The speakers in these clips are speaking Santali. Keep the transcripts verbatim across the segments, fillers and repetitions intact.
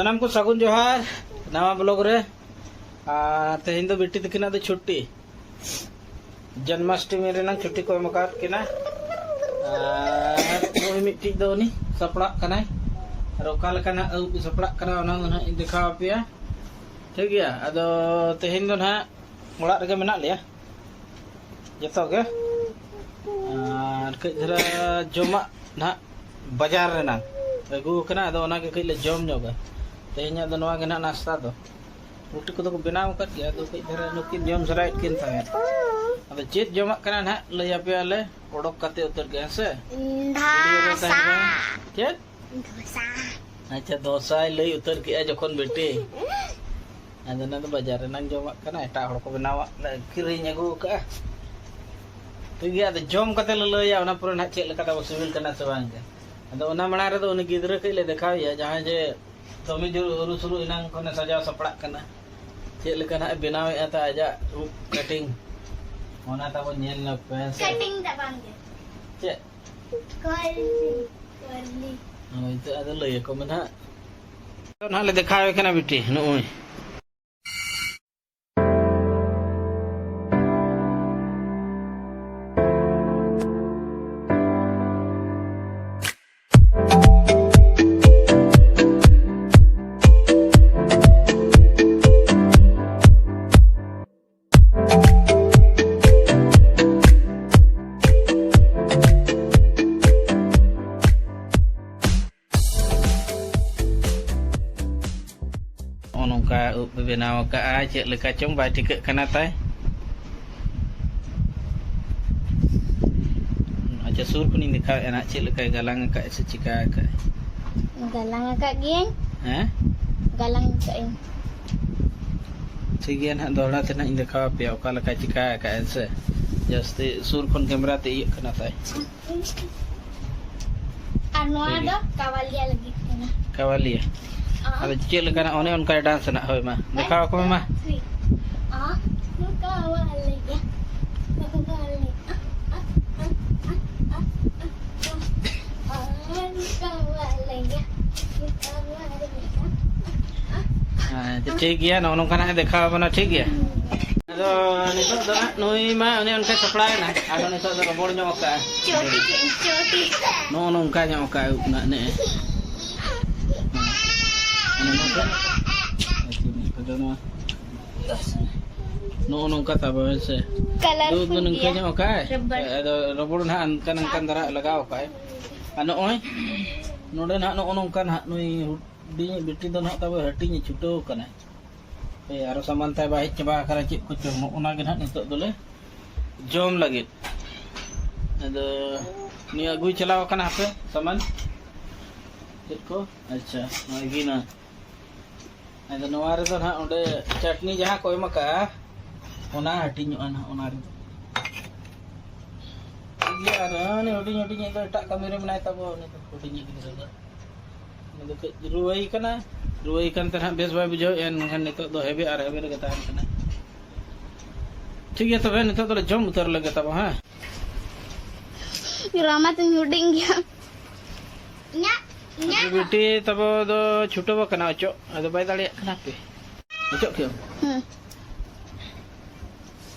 ᱥᱟᱱᱟᱢ ᱠᱚ ᱥᱟᱹᱜᱩᱱ ᱡᱚᱦᱟᱨ ᱱᱟᱣᱟ ᱵᱞᱚᱜ ᱨᱮ᱾ ᱟᱨ ᱛᱮᱦᱮᱧ ᱫᱚ ᱵᱤᱴᱤ ᱛᱟᱹᱠᱤᱱᱟᱜ ᱫᱚ ᱪᱷᱩᱴᱤ, ᱡᱚᱱᱢᱟᱥᱴᱚᱢᱤ ᱨᱮᱱᱟᱜ ᱪᱷᱩᱴᱤ ᱠᱚ ᱮᱢ ᱟᱠᱟᱫ ᱠᱤᱱᱟ᱾ ᱟᱨ ᱱᱩᱭ ᱢᱤᱫᱴᱤᱡ ᱫᱚ ᱩᱱᱤ ᱥᱟᱯᱲᱟᱜ ᱠᱟᱱᱟᱭ, ᱟᱨ ᱚᱠᱟ ᱞᱮᱠᱟ ᱱᱟᱦᱟᱜ ᱟᱹᱨᱩᱵ ᱥᱟᱯᱲᱟᱜ ᱠᱟᱱᱟ ᱚᱱᱟ ᱫᱚ ᱱᱟᱦᱟᱜ ᱤᱧ ᱫᱮᱠᱷᱟᱣ ᱟᱯᱮᱭᱟ, ᱴᱷᱤᱠ ᱜᱮᱭᱟ? ᱟᱫᱚ ᱛᱮᱦᱮᱧ ᱫᱚ ᱱᱟᱦᱟᱜ ᱚᱲᱟᱜ ᱨᱮᱜᱮ ᱢᱮᱱᱟᱜ ᱞᱮᱭᱟ ᱡᱚᱛᱚ ᱜᱮ᱾ ᱟᱨ ᱠᱟᱹᱡ ᱫᱷᱟᱨᱟ ᱡᱚᱢᱟᱜ ᱱᱟᱦᱟᱜ ᱵᱟᱡᱟᱨ ᱨᱮᱱᱟᱜ ᱟᱹᱜᱩ ᱟᱠᱟᱱᱟ, ᱟᱫᱚ ᱚᱱᱟᱜᱮ ᱠᱟᱹᱡ ᱞᱮ ᱡᱚᱢ ᱧᱚᱜᱟ᱾ ᱛᱮᱦᱮᱧᱟᱜ ᱫᱚ ᱱᱚᱣᱟ ᱜᱮ ᱱᱟᱦᱟᱜ ᱱᱟᱥᱛᱟ ᱫᱚ᱾ ᱨᱩᱴᱤ ᱠᱚᱫᱚ ᱠᱚ ᱵᱮᱱᱟᱣ ᱟᱠᱟᱫ ᱜᱮᱭᱟ, ᱟᱫᱚ ᱠᱟᱹᱡ ᱫᱷᱟᱨᱟ ᱱᱩᱠᱤᱱ ᱡᱚᱢ ᱥᱟᱨᱟᱭᱮᱫ ᱠᱤᱱ ᱛᱟᱦᱮᱸᱫ᱾ ᱟᱫᱚ ᱪᱮᱫ ᱡᱚᱢᱟᱜ ᱠᱟᱱᱟ ᱱᱟᱦᱟᱜ ᱞᱟᱹᱭ ᱟᱯᱮᱭᱟᱞᱮ ᱚᱰᱚᱠ ᱠᱟᱛᱮ ᱩᱛᱟᱹᱨ ᱜᱮ, ᱦᱮᱸ ᱥᱮ? ᱫᱷᱟᱥᱟ᱾ ᱪᱮᱫ? ᱫᱷᱚᱥᱟ᱾ ᱟᱪᱪᱷᱟ, ᱫᱷᱚᱥᱟᱭ ᱞᱟᱹᱭ ᱩᱛᱟᱹᱨ ᱠᱮᱜᱼᱟ ᱡᱚᱠᱷᱚᱱ ᱵᱤᱴᱤ᱾ ᱟᱫᱚ ᱚᱱᱟ ᱫᱚ ᱵᱟᱡᱟᱨ ᱨᱮᱱᱟᱝ ᱡᱚᱢᱟᱜ ᱠᱟᱱᱟ, ᱮᱴᱟᱜ ᱦᱚᱲ ᱠᱚ ᱵᱮᱱᱟᱣᱟᱜ ᱞᱮ ᱠᱤᱨᱤᱧ ᱟᱹᱜᱩ ᱟᱠᱟᱜᱼᱟ᱾ ᱴᱷᱤᱠ ᱜᱮᱭᱟ, ᱟᱫᱚ ᱡᱚᱢ ᱠᱟᱛᱮ ᱞᱮ ᱞᱟᱹᱭᱟ ᱚᱱᱟ ᱯᱚᱨᱮ ᱱᱟᱦᱟᱜ ᱪᱮᱫ ᱞᱮᱠᱟ ᱛᱟᱵᱚ ᱥᱤᱵᱤᱞ ᱠᱟᱱᱟ ᱥᱮ ᱵᱟᱝ ᱜᱮ᱾ ᱟᱫᱚ ᱚᱱᱟ ᱢᱟᱲᱟᱝ ᱨᱮᱫᱚ ᱩᱱᱤ ᱜᱤᱫᱽᱨᱟᱹ ᱠᱟᱹᱡ ᱞᱮ ᱫᱮᱠᱷᱟᱣᱮᱭᱟ, ᱡᱟᱦᱟᱸᱭ ᱡᱮ ᱫᱚᱢᱮ ᱡᱳᱨ ᱩᱨᱩ ᱥᱩᱨᱩ ᱮᱱᱟᱝ ᱠᱷᱚᱱᱮ ᱥᱟᱡᱟᱣ ᱥᱟᱯᱲᱟᱜ ᱠᱟᱱᱟ᱾ ᱪᱮᱫ ᱞᱮᱠᱟ ᱱᱟᱦᱟᱜ ᱮ ᱵᱮᱱᱟᱣᱮᱫᱼᱟ ᱛᱟ ᱟᱡᱟᱜ ᱩᱵ ᱠᱟᱴᱤᱝ, ᱚᱱᱟ ᱛᱟᱵᱚ ᱧᱮᱞ ᱧᱚᱜ ᱯᱮ, ᱦᱮᱸ ᱥᱮ? ᱠᱟᱴᱤᱝ ᱫᱚ ᱵᱟᱝ ᱜᱮ᱾ ᱪᱮᱫ? ᱠᱚᱨᱞᱤ, ᱠᱚᱨᱞᱤ᱾ ᱦᱳᱭ ᱛᱚ, ᱟᱫᱚ ᱞᱟᱹᱭ ᱟᱠᱚ ᱢᱮ ᱱᱟᱦᱟᱜ᱾ ᱱᱟᱦᱟᱜ ᱞᱮ ᱫᱮᱠᱷᱟᱣᱮ ᱠᱟᱱᱟ ᱵᱤᱴᱤ, ᱱᱚᱜᱼᱚᱭ᱾ ᱱᱚᱜᱼᱚ ᱱᱚᱝᱠᱟ ᱩᱵ ᱮ ᱵᱮᱱᱟᱣ ᱟᱠᱟᱫᱼᱟ, ᱪᱮᱫ ᱞᱮᱠᱟ ᱪᱚᱝ ᱵᱟᱭ ᱴᱷᱤᱠᱟᱹᱜ ᱠᱟᱱᱟ ᱛᱟᱭ᱾ ᱟᱪᱪᱷᱟ, ᱥᱩᱨ ᱠᱷᱚᱱᱤᱧ ᱫᱮᱠᱷᱟᱣᱮᱫᱼᱟ ᱱᱟᱦᱟᱜ, ᱪᱮᱫ ᱞᱮᱠᱟᱭ ᱜᱟᱞᱟᱝ ᱟᱠᱟᱫ ᱥᱮ ᱪᱤᱠᱟ ᱟᱠᱟᱫ᱾ ᱜᱟᱞᱟᱝ ᱟᱠᱟᱫ ᱜᱤᱭᱟᱹᱧ᱾ ᱦᱮᱸ? ᱜᱟᱞᱟᱝ ᱟᱠᱟᱫ ᱟᱹᱧ᱾ ᱴᱷᱤᱠ ᱜᱮᱭᱟ ᱱᱟᱦᱟᱜ, ᱫᱚᱦᱲᱟ ᱛᱮ ᱱᱟᱦᱟᱜ ᱤᱧ ᱫᱮᱠᱷᱟᱣ ᱟᱯᱮᱭᱟ ᱚᱠᱟ ᱞᱮᱠᱟ ᱪᱤᱠᱟ ᱟᱠᱟᱫ, ᱦᱮᱸ ᱥᱮ? ᱡᱟᱹᱥᱛᱤ ᱥᱩᱨ ᱠᱷᱚᱱ ᱠᱮᱢᱮᱨᱟ ᱛᱮ ᱤᱭᱟᱹᱜ ᱠᱟᱱᱟ ᱛᱟᱭ᱾ ᱟᱨ ᱱᱚᱣᱟ ᱴᱷᱤᱠ ᱫᱚ ᱜᱮᱭᱟ᱾ ᱠᱟᱣᱟᱞᱤᱭᱟ ᱞᱟᱹᱜᱤᱫ ᱠᱟᱱᱟ᱾ ᱠᱟᱣᱟᱞᱤᱭᱟ? ᱟᱸ᱾ ᱟᱫᱚ ᱪᱮᱫ ᱞᱮᱠᱟᱱᱟᱜ? ᱚᱱᱮ ᱚᱱᱠᱟᱭ ᱰᱟᱱᱥ ᱱᱟᱜ᱾ ᱦᱳᱭ, ᱢᱟ, ᱫᱮᱠᱷᱟᱣ ᱟᱠᱚ ᱢᱮ, ᱢᱟ᱾ One, two, three. ᱟᱸ, ᱠᱟᱣᱟᱞᱤᱭᱟ, ᱠᱟᱣᱟᱞᱤᱭᱟ, ᱟᱸ, ᱟᱸ, ᱠᱟᱣᱟᱞᱤᱭᱟ, ᱠᱟᱣᱟᱞᱤᱭᱟ᱾ ᱟᱪᱪᱷᱟ, ᱴᱷᱤᱠ ᱜᱮᱭᱟ, ᱱᱚᱜᱼᱚ ᱱᱚᱝᱠᱟ ᱱᱟᱜ ᱮ ᱫᱮᱠᱷᱟᱣ ᱟᱵᱚᱱᱟ, ᱴᱷᱤᱠ ᱜᱮᱭᱟ᱾ ᱟᱫᱚ ᱱᱤᱛᱚᱜ ᱫᱚ ᱱᱟᱜ ᱱᱩᱭ ᱢᱟ ᱚᱱᱮ ᱚᱱᱠᱟ ᱥᱟᱯᱲᱟᱣ ᱮᱱᱟ, ᱟᱫᱚ ᱱᱤᱛᱚᱜ ᱫᱚ ᱨᱚᱵᱚᱲ ᱧᱚᱜ ᱠᱟᱜᱼᱟ᱾ ᱪᱚᱴᱤ ᱪᱚᱴᱤ᱾ ᱱᱚᱜᱼᱚ ᱱᱚᱝᱠᱟ ᱧᱚᱜ ᱠᱟᱜᱼᱟ ᱩᱵ ᱱᱟᱜ ᱱᱮᱜᱼᱮ᱾ ᱚᱱᱮ ᱱᱚᱝᱠᱟ᱾ ᱱᱚᱜᱼᱚ ᱱᱚᱝᱠᱟ ᱛᱟᱵᱚ, ᱦᱮᱸ ᱥᱮ? Colourful ᱩᱵ ᱫᱚ ᱱᱚᱝᱠᱟ ᱜᱮᱭᱟ᱾ ᱧᱚᱜ ᱠᱟᱜᱼᱟᱭ᱾ Rubber᱾ ᱟᱫᱚ ᱨᱚᱵᱚᱲ ᱱᱟᱜ ᱚᱱᱠᱟᱱ ᱚᱱᱠᱟᱱ ᱫᱷᱟᱨᱟ ᱞᱟᱜᱟᱣ ᱠᱟᱜᱼᱟᱭ᱾ ᱟᱨ ᱱᱚᱜᱼᱚᱭ ᱱᱚᱰᱮ ᱱᱟᱜ ᱱᱚᱜᱼᱚ ᱱᱚᱝᱠᱟ ᱱᱟᱜ ᱱᱩᱭ ᱦᱩᱰᱤᱧᱤᱡ ᱵᱤᱴᱤ ᱫᱚ ᱱᱟᱜ ᱛᱟᱵᱚ ᱦᱟᱹᱴᱤᱧ ᱮ ᱪᱷᱩᱴᱟᱹᱣ ᱠᱟᱱᱟᱭ᱾ ᱦᱮᱸ, ᱟᱨᱚ ᱥᱟᱢᱟᱱ ᱛᱟᱭ ᱵᱟᱭ ᱦᱮᱡ ᱪᱟᱵᱟ ᱟᱠᱟᱱᱟ, ᱪᱮᱫ ᱠᱚᱪᱚ, ᱱᱚᱜᱼᱚ ᱱᱟ ᱜᱮ ᱱᱟᱜ ᱱᱤᱛᱚᱜ ᱫᱚᱞᱮ ᱡᱚᱢ ᱞᱟᱹᱜᱤᱫ᱾ ᱟᱫᱚ ᱱᱩᱭ ᱟᱹᱜᱩᱭ ᱪᱟᱞᱟᱣ ᱟᱠᱟᱱᱟ ᱦᱟᱯᱮ ᱥᱟᱢᱟᱱ᱾ ᱪᱮᱫ ᱠᱚ? ᱟᱪᱪᱷᱟ, ᱱᱚᱜᱼᱚᱭ ᱜᱤᱱᱟᱹ᱾ ᱟᱫᱚ ᱱᱚᱣᱟ ᱨᱮᱫᱚ ᱱᱟᱜ ᱚᱸᱰᱮ ᱪᱟᱴᱱᱤ ᱡᱟᱦᱟᱸ ᱠᱚ ᱮᱢ ᱟᱠᱟᱜᱼᱟ, ᱚᱱᱟ ᱦᱟᱹᱴᱤᱧᱚᱜᱼᱟ ᱱᱟᱜ ᱚᱱᱟ ᱨᱮᱫᱚ᱾ ᱴᱷᱤᱠ ᱜᱮᱭᱟ, ᱟᱨ ᱩᱱᱤ ᱦᱩᱰᱤᱧ ᱦᱩᱰᱤᱧᱤᱡ ᱫᱚ ᱮᱴᱟᱜ ᱠᱟᱹᱢᱤ ᱨᱮ ᱢᱮᱱᱟᱭ ᱛᱟᱵᱚ, ᱩᱱᱤ ᱫᱚ ᱦᱩᱰᱤᱧᱤᱡ ᱜᱤᱫᱽᱨᱟᱹ ᱫᱚ᱾ ᱩᱱᱤ ᱫᱚ ᱠᱟᱹᱡ ᱨᱩᱣᱟᱹᱭ ᱠᱟᱱᱟ, ᱨᱩᱣᱟᱹᱭ ᱠᱟᱱ ᱛᱮ ᱱᱟᱜ ᱵᱮᱥ ᱵᱟᱭ ᱵᱩᱡᱷᱟᱹᱣᱮᱫᱼᱟ, ᱢᱮᱱᱠᱷᱟᱱ ᱱᱤᱛᱚᱜ ᱫᱚ ᱦᱮᱵᱮ ᱟᱨ ᱦᱮᱵᱮ ᱨᱮᱜᱮ ᱛᱟᱦᱮᱱ ᱠᱟᱱᱟ᱾ ᱴᱷᱤᱠ ᱜᱮᱭᱟ, ᱛᱚᱵᱮ ᱱᱤᱛᱚᱜ ᱫᱚᱞᱮ ᱡᱚᱢ ᱩᱛᱟᱹᱨ ᱞᱮᱜᱮ ᱛᱟᱵᱚ, ᱦᱮᱸ? ᱨᱟᱢᱟ ᱛᱤᱧ ᱦᱩᱰᱤᱧ ᱜᱮᱭᱟ᱾ ᱤᱧᱟᱹᱜ, ᱤᱧᱟᱹᱜ᱾ ᱟᱫᱚ ᱵᱤᱴᱤ ᱛᱟᱵᱚ ᱫᱚ ᱪᱷᱩᱴᱟᱹᱣ ᱟᱠᱟᱱᱟ ᱚᱪᱚᱜ, ᱟᱫᱚ ᱵᱟᱭ ᱫᱟᱲᱮᱭᱟᱜ ᱠᱟᱱᱟ ᱦᱟᱯᱮ᱾ ᱚᱪᱚᱜ ᱠᱮᱫᱟᱢ? ᱦᱩᱸ᱾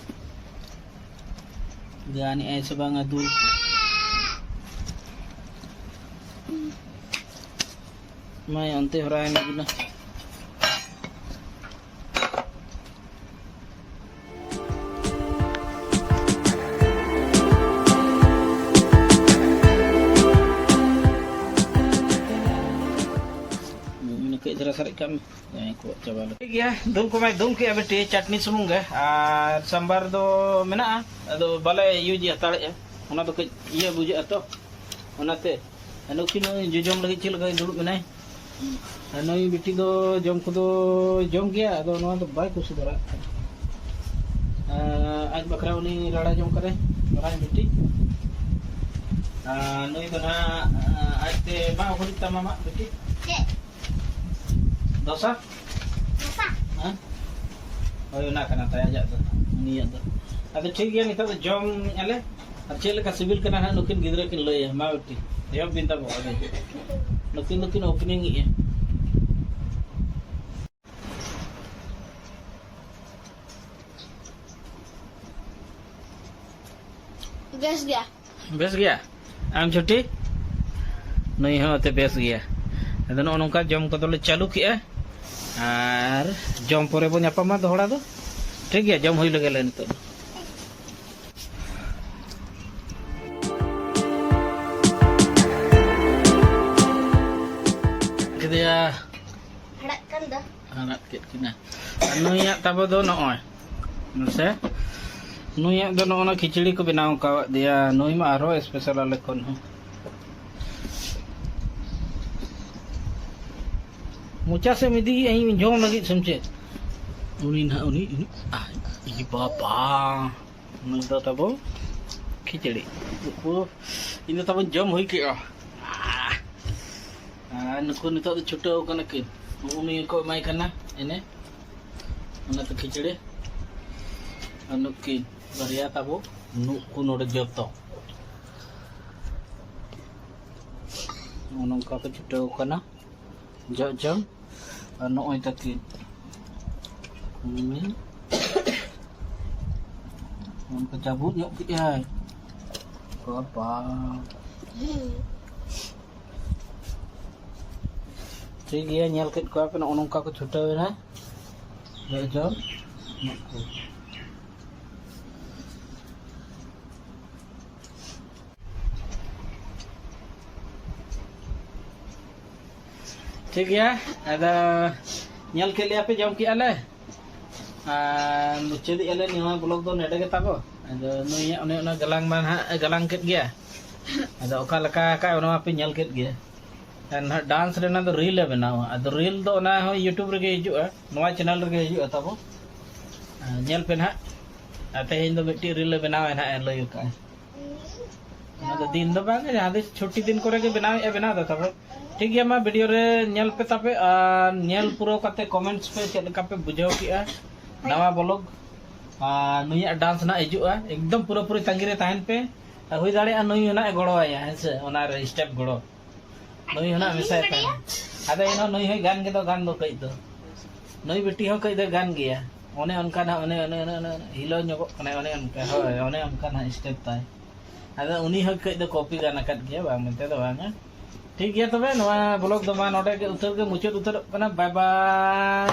ᱜᱟᱱᱮᱜᱼᱟᱭ ᱥᱮ ᱵᱟᱝᱟ ᱫᱩᱞ? ᱢᱟᱭ ᱚᱱᱛᱮ ᱦᱚᱨᱟᱭᱮᱱ ᱜᱮ ᱱᱟ᱾ ᱢᱟᱱᱮ ᱠᱟᱹᱡ ᱫᱷᱟᱨᱟ ᱥᱟᱨᱮᱡ ᱠᱟᱜ ᱢᱮ᱾ ᱡᱟᱦᱟᱸᱭ ᱠᱚ ᱪᱟᱵᱟ ᱞᱮᱠᱟ᱾ ᱴᱷᱤᱠ ᱜᱮᱭᱟ, ᱫᱩᱞ ᱠᱚᱢᱟᱭ ᱫᱩᱞ ᱠᱮᱜᱼᱟ ᱵᱤᱴᱤ, ᱪᱟᱴᱱᱤ ᱥᱩᱢᱩᱝ ᱜᱮ, ᱟᱨ ᱥᱟᱢᱵᱟᱨ ᱫᱚ ᱢᱮᱱᱟᱜᱼᱟ, ᱟᱫᱚ ᱵᱟᱞᱮ ᱤᱭᱩᱡᱽ ᱦᱟᱛᱟᱲᱮᱜᱼᱟ, ᱚᱱᱟ ᱫᱚ ᱠᱟᱹᱡ ᱤᱭᱟᱹ ᱵᱩᱡᱷᱟᱹᱜᱼᱟ ᱛᱚ, ᱚᱱᱟᱛᱮ᱾ ᱟᱨ ᱱᱩᱠᱤᱱ ᱱᱩᱭ ᱡᱚᱡᱚᱢ ᱞᱟᱹᱜᱤᱫ ᱪᱮᱫ ᱞᱮᱠᱟᱭ ᱫᱩᱲᱩᱵ ᱮᱱᱟᱭ? ᱟᱨ ᱱᱩᱭ ᱵᱤᱴᱤ ᱫᱚ ᱡᱚᱢ ᱠᱚᱫᱚ ᱡᱚᱢ ᱜᱮᱭᱟ, ᱟᱫᱚ ᱱᱚᱣᱟ ᱫᱚ ᱵᱟᱭ ᱠᱩᱥᱤ ᱫᱷᱟᱨᱟᱜ ᱠᱟᱱᱟ᱾ ᱟᱨ ᱟᱡ ᱵᱟᱠᱷᱨᱟ ᱩᱱᱤ ᱨᱟᱲᱟ ᱡᱚᱝ ᱠᱟᱱᱟᱭ, ᱢᱟᱨᱟᱝ ᱵᱤᱴᱤ᱾ ᱟᱨ ᱱᱩᱭ ᱫᱚ ᱱᱟᱦᱟᱜ ᱟᱡᱛᱮ ᱢᱟ ᱦᱩᱰᱤᱧ ᱛᱟᱢᱟ ᱢᱟ ᱵᱤᱴᱤ᱾ ᱪᱮᱫ? ᱫᱚᱥᱟ? ᱫᱚᱥᱟ? ᱦᱮᱸ? ᱦᱳᱭ, ᱚᱱᱟ ᱠᱟᱱᱟ ᱛᱟᱭ ᱟᱡᱟᱜ ᱫᱚ, ᱩᱱᱤᱭᱟᱜ ᱫᱚ᱾ ᱟᱫᱚ ᱴᱷᱤᱠ ᱜᱮᱭᱟ, ᱱᱤᱛᱚᱜ ᱫᱚ ᱡᱚᱢ ᱟᱞᱮ᱾ ᱟᱨ ᱪᱮᱫ ᱞᱮᱠᱟ ᱥᱤᱵᱤᱞ ᱠᱟᱱᱟ ᱦᱟᱸᱜ, ᱱᱩᱠᱤᱱ ᱜᱤᱫᱽᱨᱟᱹ ᱠᱤᱱ ᱞᱟᱹᱭᱟ᱾ ᱢᱟ ᱵᱤᱴᱤ, ᱮᱦᱚᱵ ᱵᱤᱱ ᱛᱟᱵᱚ ᱟᱵᱤᱱ᱾ ᱱᱩᱠᱤᱱ ᱫᱚᱠᱤᱱ opening ᱮᱜᱼᱟ᱾ ᱵᱮᱥ ᱜᱮᱭᱟ᱾ ᱵᱮᱥ ᱜᱮᱭᱟ? ᱟᱢ ᱪᱷᱩᱴᱤ? ᱱᱩᱭ ᱦᱚᱸ ᱮᱱᱛᱮ ᱵᱮᱥ ᱜᱮᱭᱟ᱾ ᱟᱫᱚ ᱱᱚᱜᱼᱚ ᱱᱚᱝᱠᱟ ᱡᱚᱢ ᱠᱚᱫᱚᱞᱮ ᱪᱟᱹᱞᱩ ᱠᱮᱜᱼᱟ, ᱟᱨ ᱡᱚᱢ ᱯᱚᱨᱮ ᱵᱚ ᱧᱟᱯᱟᱢᱟ ᱫᱚᱦᱲᱟ ᱫᱚ᱾ ᱴᱷᱤᱠ ᱜᱮᱭᱟ, ᱡᱚᱢ ᱦᱩᱭ ᱞᱮᱜᱮ ᱞᱮ ᱱᱤᱛᱚᱜ ᱫᱚ᱾ ᱠᱮᱫᱮᱭᱟ᱾ ᱦᱟᱲᱟᱜ ᱠᱟᱱ ᱫᱚ᱾ ᱦᱟᱲᱟᱜ ᱠᱮᱫ ᱠᱤᱱᱟ᱾ ᱟᱨ ᱱᱩᱭᱟᱜ ᱛᱟᱵᱚ ᱫᱚ ᱱᱚᱜᱼᱚᱭ, ᱢᱟᱥᱮ, ᱱᱩᱭᱟᱜ ᱫᱚ ᱱᱚᱜᱼᱚ ᱱᱟ ᱠᱷᱤᱪᱲᱤ ᱠᱚ ᱵᱮᱱᱟᱣ ᱟᱠᱟᱣᱟᱫ ᱫᱮᱭᱟ᱾ ᱱᱩᱭ ᱢᱟ ᱟᱨᱦᱚᱸ ᱥᱯᱮᱥᱟᱞ ᱟᱞᱮ ᱠᱷᱚᱱ ᱦᱚᱸ᱾ ᱢᱚᱪᱟ ᱥᱮᱫ ᱮᱢ ᱤᱫᱤᱭᱮᱫᱼᱟ ᱤᱧ ᱡᱚᱢ ᱞᱟᱹᱜᱤᱫ ᱥᱮᱢ ᱪᱮᱫ? ᱩᱱᱤ ᱱᱟᱦᱟᱜ, ᱩᱱᱤ, ᱩᱱᱤ, ᱟᱭ, ᱤ ᱵᱟᱵᱟ᱾ ᱱᱩᱭ ᱫᱚ ᱛᱟᱵᱚ ᱠᱷᱤᱪᱲᱤ᱾ ᱱᱩᱠᱩ, ᱤᱧ ᱫᱚ ᱛᱟᱵᱚᱧ ᱡᱚᱢ ᱦᱩᱭ ᱠᱮᱜᱼᱟ᱾ ᱟᱨ ᱱᱩᱠᱩ ᱱᱤᱛᱚᱜ ᱫᱚ ᱪᱷᱩᱴᱟᱹᱣ ᱠᱟᱱᱟ ᱠᱤᱱ᱾ ᱩᱱᱤ ᱠᱚ ᱮᱢᱟᱭ ᱠᱟᱱᱟ ᱮᱱᱮ, ᱚᱱᱟᱛᱮ ᱠᱷᱤᱪᱲᱤ᱾ ᱟᱨ ᱱᱩᱠᱤᱱ ᱵᱟᱨᱭᱟ ᱛᱟᱵᱚ, ᱱᱩᱠᱩ ᱱᱚᱰᱮ ᱡᱚᱛᱚ ᱱᱚᱜᱼᱚ ᱱᱚᱝᱠᱟ ᱠᱚ ᱪᱷᱩᱴᱟᱹᱣ ᱠᱟᱱᱟ ᱡᱚᱜ ᱡᱚᱝ᱾ ᱟᱨ ᱱᱚᱜᱼᱚᱭ ᱛᱟᱹᱠᱤᱱ ᱢᱤᱢᱤ ᱚᱱᱠᱟ ᱡᱟᱹᱵᱩᱫ ᱧᱚᱜ ᱠᱮᱜᱼᱟᱭ᱾ ᱵᱟᱵᱟ᱾ ᱴᱷᱤᱠ ᱜᱮᱭᱟ, ᱧᱮᱞ ᱠᱮᱫ ᱠᱚᱣᱟ ᱯᱮ, ᱱᱚᱜᱼᱚ ᱱᱚᱝᱠᱟ ᱠᱚ ᱪᱷᱩᱴᱟᱹᱣ ᱮᱱᱟ ᱡᱚᱜ ᱡᱚᱝ᱾ ᱱᱩᱠᱩ᱾ ᱴᱷᱤᱠ ᱜᱮᱭᱟ, ᱟᱫᱚ ᱧᱮᱞ ᱠᱮᱫ ᱞᱮᱭᱟ ᱯᱮ, ᱡᱚᱢ ᱠᱮᱜᱼᱟ ᱞᱮ, ᱟᱨ ᱢᱩᱪᱟᱹᱫᱮᱜᱼᱟ ᱞᱮ ᱱᱚᱣᱟ ᱵᱞᱚᱜ ᱫᱚ ᱱᱚᱰᱮ ᱜᱮ ᱛᱟᱵᱚ᱾ ᱟᱫᱚ ᱱᱩᱭᱟᱜ ᱚᱱᱮ ᱚᱱᱟ ᱜᱟᱞᱟᱝ ᱢᱟ ᱱᱟᱦᱟᱜ ᱮ ᱜᱟᱞᱟᱝ ᱠᱮᱫ ᱜᱮᱭᱟ, ᱟᱫᱚ ᱚᱠᱟ ᱞᱮᱠᱟ ᱟᱠᱟᱫ ᱚᱱᱟ ᱢᱟᱯᱮ ᱧᱮᱞ ᱠᱮᱫ ᱜᱮᱭᱟ᱾ ᱟᱨ ᱱᱟᱦᱟᱜ ᱰᱟᱱᱥ ᱨᱮᱱᱟᱜ ᱫᱚ ᱨᱤᱞ ᱮ ᱵᱮᱱᱟᱣᱟ, ᱟᱫᱚ ᱨᱤᱞ ᱫᱚ ᱚᱱᱟ ᱦᱚᱸ ᱭᱩᱴᱩᱵᱽ ᱨᱮᱜᱮ ᱦᱤᱡᱩᱜᱼᱟ, ᱱᱚᱣᱟ ᱪᱮᱱᱮᱞ ᱨᱮᱜᱮ ᱦᱤᱡᱩᱜᱼᱟ ᱛᱟᱵᱚ᱾ ᱟᱨ ᱧᱮᱞ ᱯᱮ ᱱᱟᱦᱟᱜ, ᱟᱨ ᱛᱮᱦᱮᱧ ᱫᱚ ᱢᱤᱫᱴᱤᱡ ᱨᱤᱞ ᱮ ᱵᱮᱱᱟᱣᱟ ᱱᱟᱦᱟᱜ, ᱮ ᱞᱟᱹᱭ ᱟᱠᱟᱫᱼᱟ᱾ ᱚᱱᱟ ᱫᱚ ᱫᱤᱱ ᱫᱚ ᱵᱟᱝ, ᱡᱟᱦᱟᱸ ᱛᱤᱥ ᱪᱷᱩᱴᱤ ᱫᱤᱱ ᱠᱚᱨᱮ ᱜᱮ ᱵᱮᱱᱟᱣᱮᱫᱼᱟ, ᱵᱮᱱᱟᱣ ᱫᱚ ᱛᱟᱵᱚ᱾ ᱴᱷᱤᱠ ᱜᱮᱭᱟ, ᱢᱟ ᱵᱷᱤᱰᱤᱭᱳ ᱨᱮ ᱧᱮᱞ ᱯᱮ ᱛᱟᱯᱮ ᱟᱨ ᱧᱮᱞ ᱯᱩᱨᱟᱹᱣ ᱠᱟᱛᱮ ᱠᱚᱢᱮᱱᱴᱥ ᱯᱮ ᱪᱮᱫ ᱞᱮᱠᱟ ᱯᱮ ᱵᱩᱡᱷᱟᱹᱣ ᱠᱮᱜᱼᱟ ᱱᱟᱣᱟ ᱵᱞᱚᱜ᱾ ᱟᱨ ᱱᱩᱭᱟᱜ ᱰᱟᱱᱥ ᱱᱟᱜ ᱦᱤᱡᱩᱜᱼᱟ, ᱮᱠᱫᱚᱢ ᱯᱩᱨᱟᱹᱯᱩᱨᱤ ᱛᱟᱺᱜᱤ ᱨᱮ ᱛᱟᱦᱮᱱ ᱯᱮ᱾ ᱟᱨ ᱦᱩᱭ ᱫᱟᱲᱮᱭᱟᱜᱼᱟ ᱱᱩᱭ ᱦᱚᱸ ᱱᱟᱜ ᱮ ᱜᱚᱲᱚᱣᱟᱭᱟ, ᱦᱮᱸ ᱥᱮ, ᱚᱱᱟ ᱨᱮ ᱥᱴᱮᱯ ᱜᱚᱲᱚ᱾ ᱱᱩᱭ ᱦᱚᱸ ᱱᱟᱜ ᱢᱮᱥᱟᱭ ᱯᱮ᱾ ᱟᱫᱚ ᱮᱱᱦᱚᱸ ᱱᱩᱭ ᱦᱚᱸᱭ ᱜᱟᱱ ᱜᱮᱫᱚ ᱜᱟᱱ ᱫᱚ ᱠᱟᱹᱡ ᱫᱚ᱾ ᱱᱩᱭ ᱵᱤᱴᱤ ᱦᱚᱸ ᱠᱟᱹᱡ ᱫᱚᱭ ᱜᱟᱱ ᱜᱮᱭᱟ᱾ ᱚᱱᱮ ᱚᱱᱠᱟ ᱱᱟᱜ, ᱚᱱᱮ, ᱚᱱᱮ, ᱚᱱᱮ, ᱚᱱᱮ ᱦᱤᱞᱟᱹᱣ ᱧᱚᱜᱚᱜ ᱠᱟᱱᱟᱭ, ᱚᱱᱮ ᱚᱱᱠᱟ, ᱦᱳᱭ, ᱚᱱᱮ ᱚᱱᱠᱟ ᱱᱟᱜ ᱥᱴᱮᱯ ᱛᱟᱭ᱾ ᱟᱫᱚ ᱩᱱᱤ ᱦᱚᱸ ᱠᱟᱹᱡ ᱫᱚ ᱠᱚᱯᱤ ᱜᱟᱱ ᱟᱠᱟᱫ ᱜᱮᱭᱟ, ᱵᱟᱝ ᱢᱮᱱᱛᱮ ᱫᱚ ᱵᱟᱝᱟ᱾ ᱴᱷᱤᱠ ᱜᱮᱭᱟ, ᱛᱚᱵᱮ ᱱᱚᱣᱟ ᱵᱞᱚᱜ ᱫᱚ ᱢᱟ ᱱᱚᱰᱮ ᱜᱮ ᱩᱛᱟᱹᱨ ᱜᱮ ᱢᱩᱪᱟᱹᱫ ᱩᱛᱟᱹᱨᱚᱜ ᱠᱟᱱᱟ᱾ ᱵᱟᱭ ᱵᱟᱭ᱾